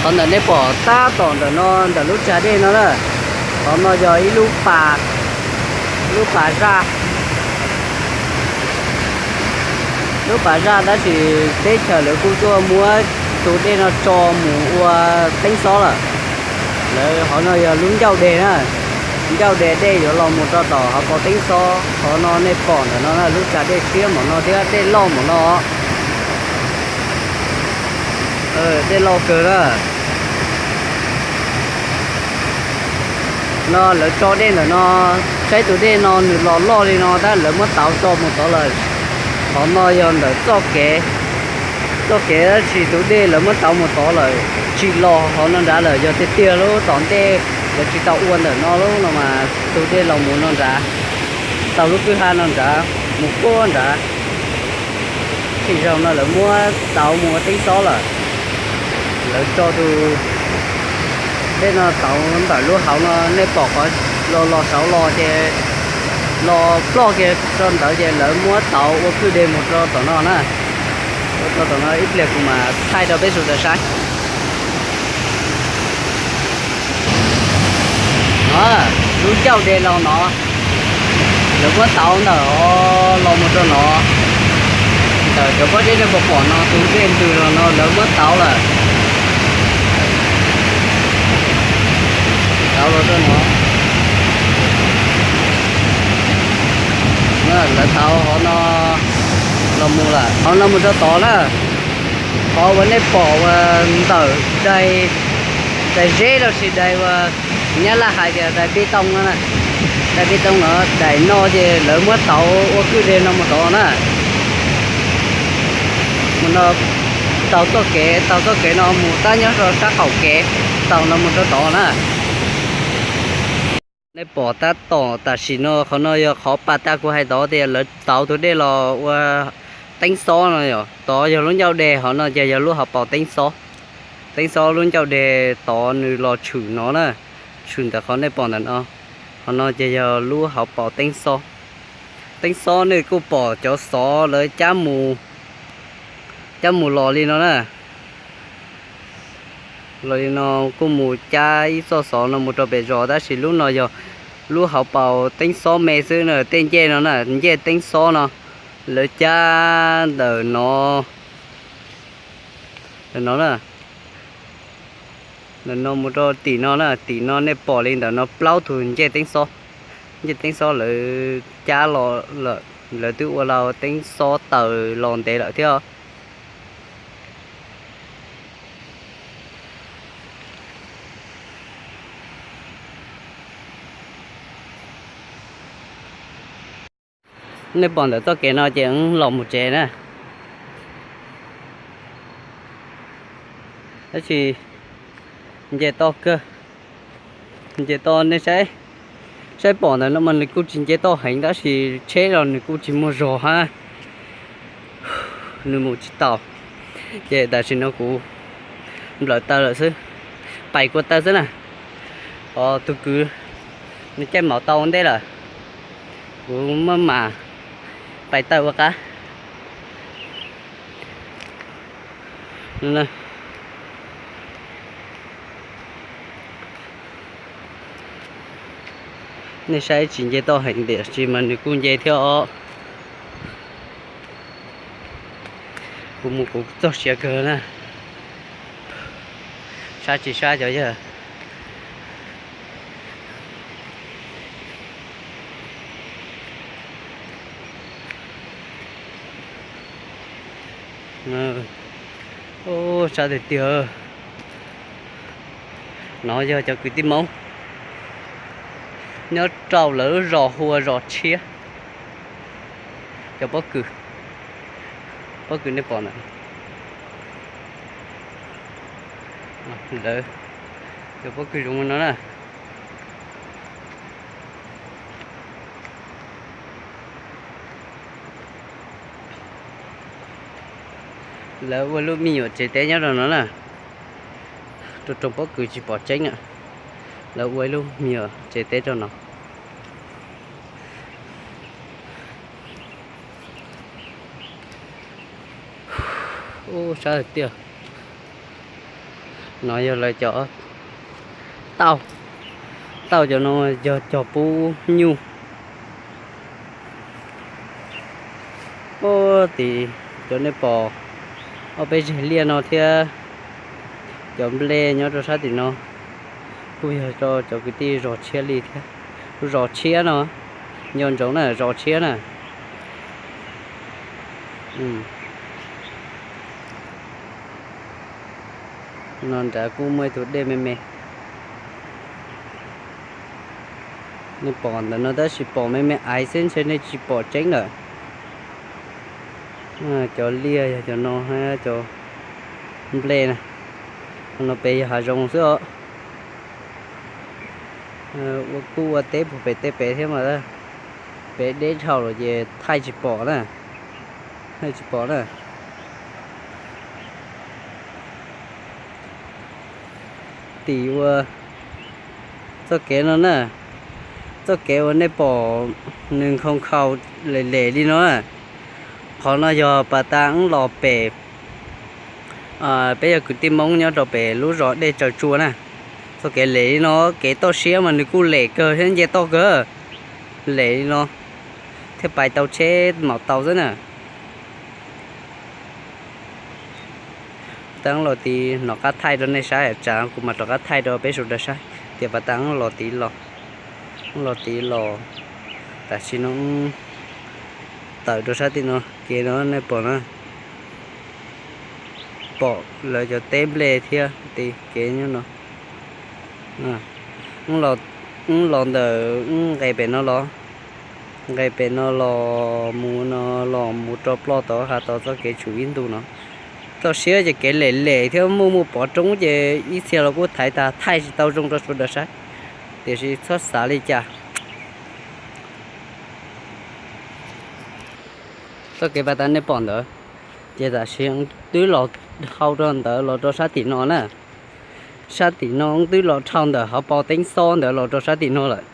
Qhov ntawm nej pom tab tom ntawm no ntawm lub tsag dej no na, qhov no yog ib lub pas, lub pas zaj, lub pas zaj tab sis teb chaws lawv kuj tuaj muab tus dej no tso mus ua teeb xob lawm. Lawv qhov no yog lub ncauj dej na, ncauj dej dej yuav los mus rau tom hauv paus teeb xob. Qhov no nej pom ntawm no na lub tsag dej tshiab npaum no thiab dej loj npaum no, dej loj kawg na. No lawv tso dej ntawm no, saib tus dej no nws los loj li no tab lawv muab tauv tso mus tod lawm. Qhov no yog ntawm txoj kev, txoj kev tab sis tus dej lawv muab tauv mus tod lawm tsis los hauv no nrad lawm. Yog tiag tiag lub tom ntej lawv tsis tau ua ntawm no lub no mas tus dej los mus no nrad, tau lub kwj ha no nrad, mus puag nrad. Tsis zaug no lawv muab tauv mus ua teeb xob lawm. Lawv tso tus dej no tauv ntawm lub hauv no, nej pom qhov los los saud los ces los ploj kiag rau ntawd ces lawv muab tauv ua kwj deg mus rau tom no na. Ua rau tom no ib pliag kuv mam thaij rau peb sawv daws saib. No, lub ncauj dej los no, lawv muab tauv ntawm los mus rau no, ntawm cov pob zeb nej puas pom no tus dej ntws los no lawv muab tauv lawm. Tauv los rau no, lawv tauv hov no los mus lawm, hov no mus rau tod na. Qhov uas nej pom uas ntawm daim, daim zeb los sis daim uas nyab laj hais tias daim peb tooj no na, daim peb tooj no, daim no ces lawv muab tauv ua kwj deg no mus tod na. Mus no, tau txoj kev, tau txoj kev no mus tab nyob rau sab qaum kev, tau no mus rau tod na. Nej pom tab tom tam sim no qhov no yog qhov pas tag kuv hais tod tias lawv tauv tus dej los ua teeb xob no yom. Tod yog lub ncauj dej, qhov no ces yog lub hauv paus teeb xob. Teeb xob lub ncauj dej tod nws los tshwm no na, tshwm ntawm qhov nej pom ntawm no. Qhov no ces yog lub hauv paus teeb xob. Teeb xob nej kuj pom cov xov lawv cab mus, cab mus los li no na. Los li no kuj mus cab ib txoj xov no mus rau pem zos, tab sis lub no yog lub hauv paus teeb xob me xwb na, tej ncej no na, ncej teeb xob no, lawv cab ntawm no, ntawm no na, ntawm no mus rau tim no na, tim no nej pom li ntawm no plaub tug ncej teeb xob, ncej teeb xob lawv cab los lawm, lawv twb ua lau teeb xob taws los ntev lawm thiab. Nej pom ntawm txoj kev no ces los mus tsev na. Tab sis nce toj kawg, nce toj nej saib, saib pom ntawm no mas nws kuj tsis nce toj heev tab sis tsheb los nws kuj tsis muaj zog hab, nws mus tsis taus. Ces tam sim no kuv nplawm taw lawm xwb, pais kua taw xwb na. Os, tus kwv nws caij maum tau ua ntej lawm, kuv maj mam pais taw ua qab. Nej saib tsis nce toj heev tiam sis mas nws kuj nce thiab os. Kuv mus kuv txog siav kawg na. Sab tsis sab cov yawg. Sab tiag tiag. No yog cov kwv tij Hmoob nyob rau lawv lub zos hu ua Zos Tshiab. Cov pob kws, pob kws nej pom ntawm lawv, cov pob kws zoo no na. Lawv ua lub me nyuam tsev teb nyob rau no na. Rau roog pob kws tsis pom tseeb na. Lawv ua ib lub me nyuam tsev teb rau no. Ub, sab tiag. No yog lawv cov tauj, tauj cov no yog cog pub nyuj. Ua tim cov nej pom ob peb zeg liaj no thiab cov nplej nyob rau sab tim no kuj yog rau cov kwv tij zos tshiab li thiab. Zos tshiab no, nco ntsoov na, zos tshiab na. No nrad kuj muaj ib tug dej me me. Nej pom ntawm no tab sis pom me me aiv xwb ntshe nej tsis pom tseeb lawm. Cov liaj yog cov no, cov nplej na. No pem yog hav zoov xwb os. Ua kuj ua teb puag pem tej pem thiab mas, pem deb dhau lawm ces thaij tsis pom na, thaij tsis pom na. Tim ua txoj kev no na, txoj kev uas nej pom nws nkhaus nkhaus lem lem li no na, qhov no yog pas tas wb los pem, peb yog kwv tij Hmoob nyob rau pem lub zos Dej Tsaws Tsua na. Txoj kev lem li no, kev toj siab mas nws kuj lem kawg thiab nce toj kawg, lem li no thiaj pais tau tsheb mam tau xwb na. Tab wb los tid hnov qab thaij rau nej saib, tsam kuv mam rov qab thaij rau peb sawv daws saib tias pas tas wb los tid los, wb los tid los. Tam sim no wb tawm rau sab tim no, kev no nej pom na, pom lawv cov teb nplej thiab tim kev nyob no. Wb los ntawm, wb nqes pem no los, nqes pem no los mus no, los mus rau ploj tod hav tod txoj kev tsum ib ntu no. Toj siab ces kev lem lem thiab muaj muaj pov roob ces ib txhia los kuj thaiv tas thaij tsis tau zoo rau sawv daws saib, tiam sis txhob xav li cas. Txoj kev pas tas nej pom ntawd, ces tam sim twb los dhau rau ntawd los rau sab tim no na. Sab tim no twb los dhau ntawm hauv paus teeb xob ntawd los rau sab tim no lawm.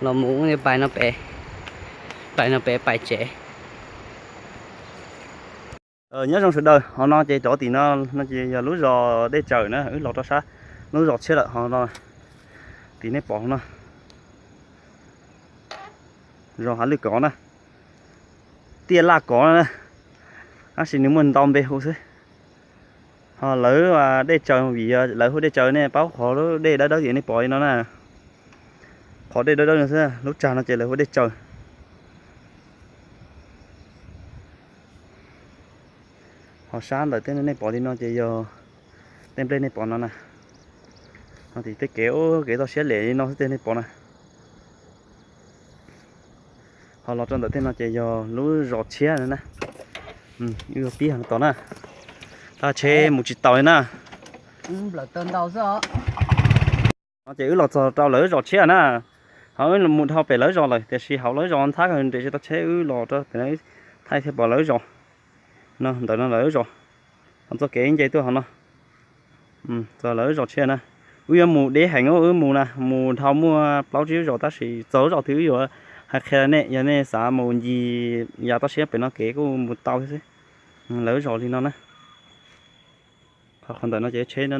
Los mus pais no pem, pais no pem pais tsev. Nyob zoo sawv daws, hauv no ces cov tim no no ces yog lub zos Dej Tsaws na, wb los rau sab lub zos tshiab lawm hauv no. Tim nej pom no, zos Hav Lwj Kov na, Tiaj Laj Kov na, tab sis nws muaj ntau npe hu xwb. Ho lawv Dej Tsaws vim lawv hu Dej Tsaws, nej paub qhov lub dej dawb dawb tim nej pom li no na. Qhov dej dawb dawb no xwb, lub tsag no ces lawv hu Dej Tsaws. Ho sab ntawm tej nej pom li no ces yog tej nplej nej pom no na. Ho tim tej kev, kev toj siab lem li no xwb tej nej pom na. Ho los rau ntawm tej no ces yog lub zos tshiab na. Wb yuav pib hov no tos na, tab tsheb mus tsis taus li na. No ces wb los txog rau lawv zos tshiab na. Ho wb mus dhau pem lawv zos lawm, tiam sis hauv lawv zos ntxhab kawg nres tsis tau tsheb, wb los rau pem no thaij thiaj pom lawv zos. No ntawm no lawv zos, ho txoj kev nce tuaj hauv no. Txog lawv zos tshiab na. Wb yuav mus deb heev, wb mus na mus dhau muaj plaub tsib zos, tab sis txog lub zos twg wb yuav hais qhia nej, yog nej xav mus ncig yav toj siab pem no kev kuj mus tau thiab xwb. Lawv zos li no na. Qhov ntawm no ces tsheb,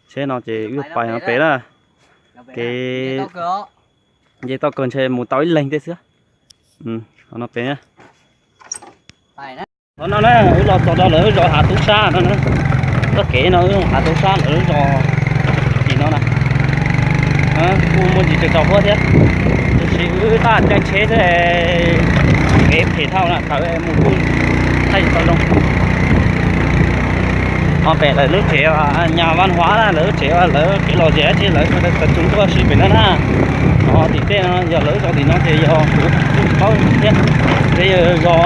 tsheb no ces wb yuav pais no pem na. Kev nce toj kawg ntshe mus tau ib leeg tej xwb. Qhov no pem. Qhov no na wb los txog rau lawv zos Hav Tub Sab no na. Txoj kev no wb Hav Tub Sab lawv zos tim no na. Kuj muaj ntsis tsaus huab thiab, tiam sis wb tab caij tsheb xwb, kev phem dhau na, thaum mus kuj thaij tsis tau zoo. Ho pem lawv lub tsev nyas Vaj Huab na, lawv lub tsev lawv kev lom zem dab tsi lawv sawv daws txhua tus tuaj si pem no na. Ho tim tej no yog lawv zos tim no ces yog kuv kuj tsis paub thiab, ces yog zos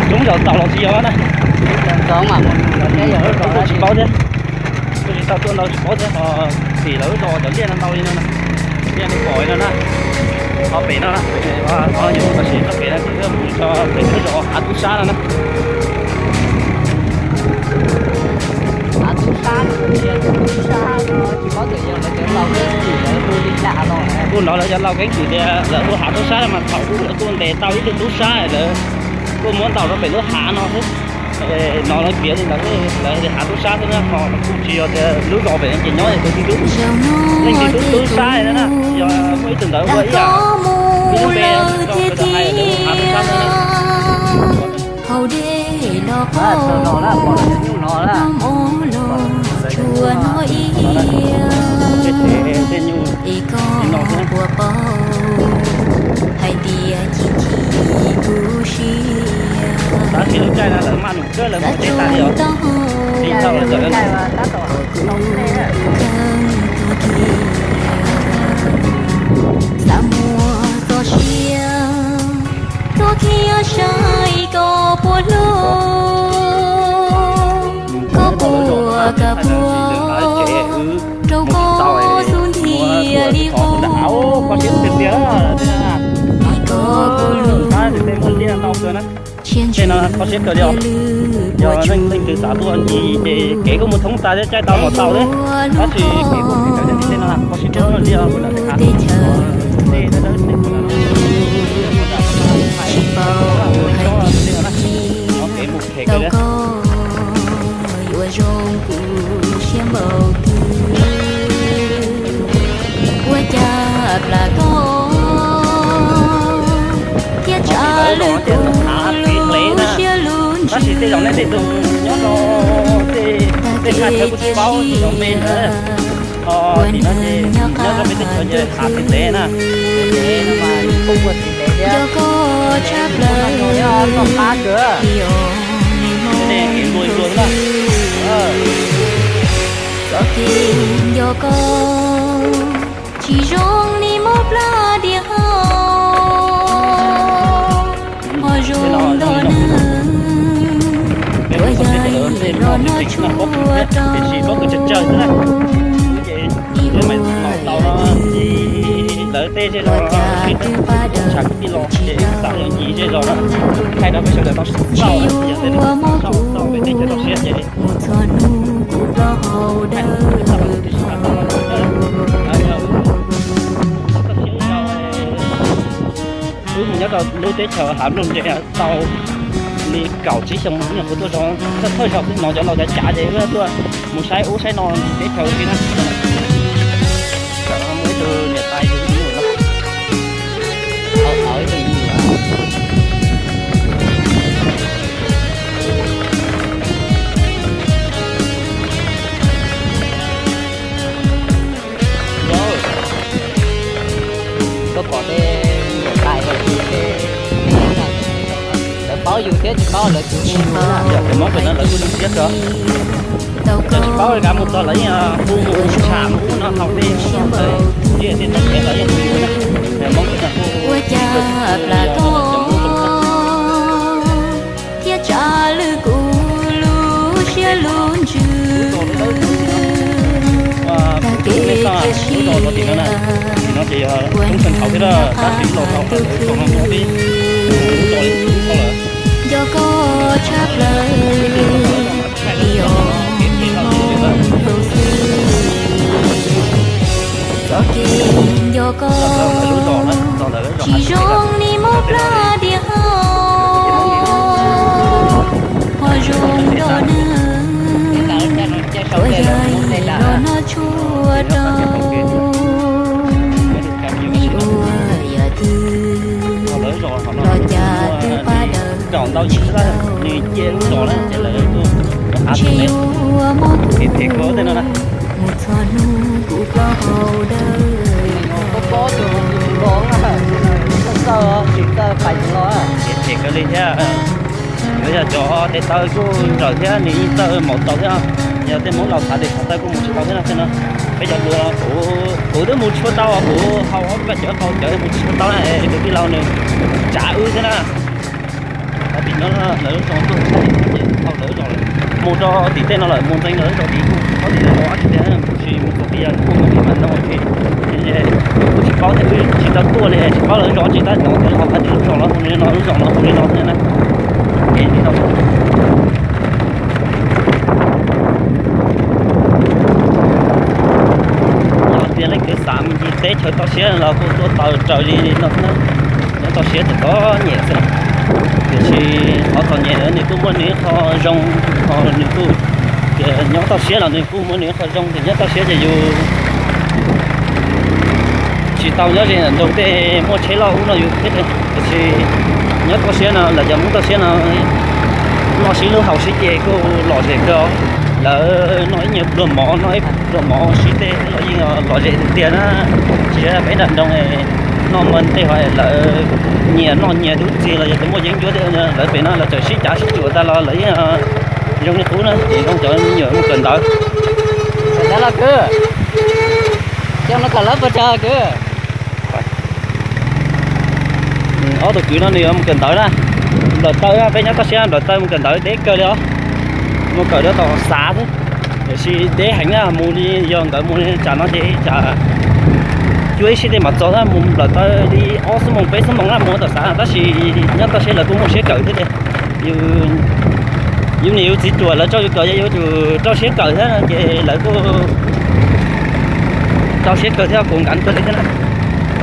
Roob Zos Txaus los tsis yog na, kuj tsis paub thiab. Kuj tsis tau tuaj ntau tsis paub thiab, ho tim lawv zos cov liaj no ntau li no na, liaj no pom li no na. Ho pem no na, ho yog tab sis txoj kev no ces mus txog pem lub zos Hav Tub Sab no na. Hav Tub Sab no, Tub Sab no tsis paub tias yog lawv cov laus Keeb Kwm lawv hu li cas los. Kuj hnov lawv cov laus Keeb Kwm tias lawv hu Hav Tub Sab mas thaum ub lawv kuj ntes tau ib tug tub sab lawv kuj muab ntaus rau pem lub hav no xwb. No lawv piav li ntawd, lawv hais tub sab xwb na, ho kuj tsis yog tias lub zos pem ces nyob tus tub, leej twg tub tub sab na, yog muaj ib tug ntawd ua ib yam ib lub npe rau sawv daws hais, lawv hais tub sab xwb na. Hauv dej los qhov nyuj no los tsuas no ib yam, es koj puas paub hais tias chim chim kuv siab. Tab sis lub caij no lawv maj num kawg, lawv mus deb tas li os. Tsis tau lawv txawm kom kuv kheej tuag kiag, xav muaj txoj sia tuaj khiav saib koj puas hlub, koj puas kam pluag rau koj xub ntiag li qub. Koj siab kawg li os. Yog leej twg xav tuaj ncig ces kev kuj mus thoob tas thiab, caij tau mom tau thiab, tab sis kev kuj mus txawv thiab, tej no koj siab kawg li os. Kev mus phem kawg li. Yuav zoo kuv siab npaum twg, ua cas plam koj thiaj tsa lwj kuv lub siab lub ntsws. Tab sis tej zaum nej tej tug nyob rau tej, tej thaj chaw kuj tsis paub zos me ntawd. Ua neeg nyob qab ntuj khwb, nco koj tshaj plaws li os, me hmoob rau xwb. Txoj kev nco koj tsis zoo li mob plab diam hau, ho zoo nto neeg tuaj yaim los noj tshuaj rau. Nim ua yam twg los cas twb pab dawb tsis tsis yuav muab kuv mus txog hnub kuv ploj hau dawb. Wb mus nyob rau lub teb chaws hav nplooj ntse tau li kaum tsib xyoo no, kuv tuaj zov thawj zaug xwb no, cov laus cav cav ces wb tuaj mus saib ub saib no teb chaws xwb na. Muaj ib tug niam tais tus me nyuam no, ib tug me nyuam. Koj pom tej niam tais, lawv paub yus thiab tsis paub lawv tus me nyuam na. Cov Hmoob pem no lawv kuj zoo siab kawg. Cov tsis paub li kav mus txog lawv yeej hu mus tsham mus ub no haus dej, ua tej txoj kev lawv yeej hu yus na. Hmoob pem no kuj ua cas plam koj thiaj tsa lwj kuv lub siab lub ntsws. Tag kev cia siab, ua neeg nyob qab ntuj khwb, nco koj tshaj plaws li os, me hmoob rau xwb. Txoj kev nco koj tsis zoo li mob plab diam hau, ho zoo nto neeg tuaj yaim los noj tshuaj rau. Nim ua yam twg los cas twb pab dawb tsis tau. Ntshe yuav muab kuv mus txog hnub kuv ploj hau dawb. Tsis txawj pais los, tsis txawj pais los. Tsis txawj pais los. Tsis txawj pais los. Yuav yog cov tes taw kuj nrawm thiab nws yeej txawj maum tau thiab. Yog tej Hmoob laus xav tes xav taw kuj mus tsis tau thiab no. Peb cov hluas, kuv twb mus tsis tau, kuv haus ob peb cawv qau cawv mus tsis tau na, tus tij laug nws tsav wb thiab na. Tim no lawv lub zos tuaj, lawv zos mus rau tim tej no lawm, mus ntxeev lawv zos tim kuj tsis paub tias zos dab tsi tiag, kuj tsis mus txog tias kuj mus tim mas no tsis, kuj tsis paub thiab, wb tsis tau tuaj li, tsis paub lawv zos dab tsi tab sis no tias ho hais tias lub zos no hu li no, lub zos no hu li no thiab na. Es li no yog tias leej twg xav mus ncig teb chaws toj siab los kuj tuaj tau raws li no xwb na. Nyob toj siab txom txom nyem xwb na. Tiam sis qhov txom nyem nws kuj muaj nws ib qho zoo, ho nws kuj, nyob toj siab los nws kuj muaj nws ib qho zoo, tias nyob toj siab ces yus tsis tau nyob ze nraum tej muaj tsheb loj ub no yus thiab. Tiam sis nyob toj siab no lawv cov Hmoob toj siab no noj sib hlub haus sib ce kuj lom zem kawg. Lawv noj ib nyuag pluag mov, noj ib pluag mov sib teb los yeej lom zem tiag tiag na. Tsis peb nram nroog noj mas tej ho lawv nyias noj nyias tub txig los yog tus muaj yeeb ncuab thiab. Lawv pem no lawv txawm sib cav sib cuam tag los lawv yeej zoo li qub na, ces zoo cov me nyuam mus kawm ntawv. Cov no kom lawv puas tsawg kwv? Ob tug kwv no nws yuav mus kawm ntawv na. Nplawm taw, peb nyob toj siab nplawm taw mus kawm ntawv deb kawg li os. Mus kawm rau tom xav xwb, tiam sis deb heev na, mus li yog nkawd mus li tsam no ces tsam cuaj ib sij tej mam txog na, mus nplawm taw li ob xuab moos peb xuab moos na mus tom xav, tab sis nyob toj siab lawv kuj muaj siab kawm thiab tiag. Yus niam yus txiv ruam lawv tso yus kawm ces yus yuav tsum rau siab kawm thiab no ces lawv kuj rau siab kawg thiab kuv nkav kawg li thiab na.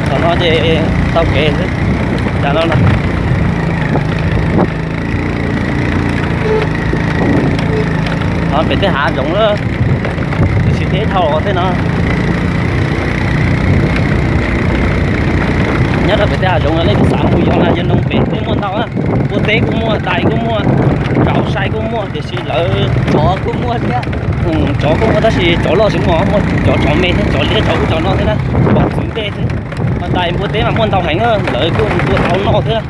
Thaum no ces tau kev xwb. Cas no na, pem tej hav zoov lawm, tiam sis deb dhau tej no. Nyob rau pem tej hav zoov no leej twg xav mus yos na, yog noog pem kuj muaj ntau na. Npua teb kuj muaj, dais kuj muaj, tsov sai kuj muaj, tiam sis lawv tsov kuj muaj thiab. Tsov kuj muaj tab sis tsov loj tsis muaj, muaj cov tsov me thiab, tsov liab tsov ub tsov no thiab na. Pom txwv ntej xwb. Ho dais npua teb mas muaj ntau heev na, lawv kuj tua tau noj thiab.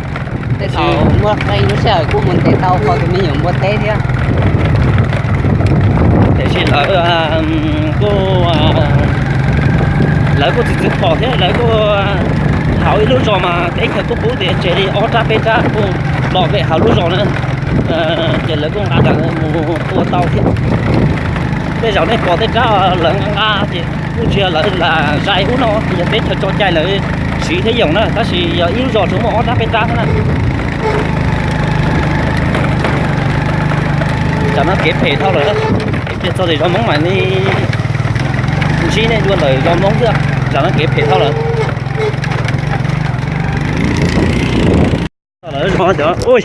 Tej zaum muaj qee lub sij hawm kuj mus ntes tau qhov tus me nyuam npua teb thiab. Tiam sis lawv kuj, lawv kuj txwv txwv pom thiab, lawv kuj hauv ib lub zos mas teb chaws kuj pub tias tseg li ob rab peb rab kuj los vem hauv lub zos na. Ces lawv kuj nqa mus tua tau thiab. Tej zaum nej pom tej rab lawv nqa nqa ces kuj tsis yog lawv lam zais ub no, yog teb chaws tso cai lawv siv thiab yoom na, tab sis yog ib lub zos tsuas muaj ob rab peb rab xwb na. Tsam no kev phem dhau lawm, ib pliag txog tim zos Hmoob mam li ntsib nej dua ntawm zos Hmoob xwb, tsam no kev phem dhau lawm. Lawv zos cov, ui,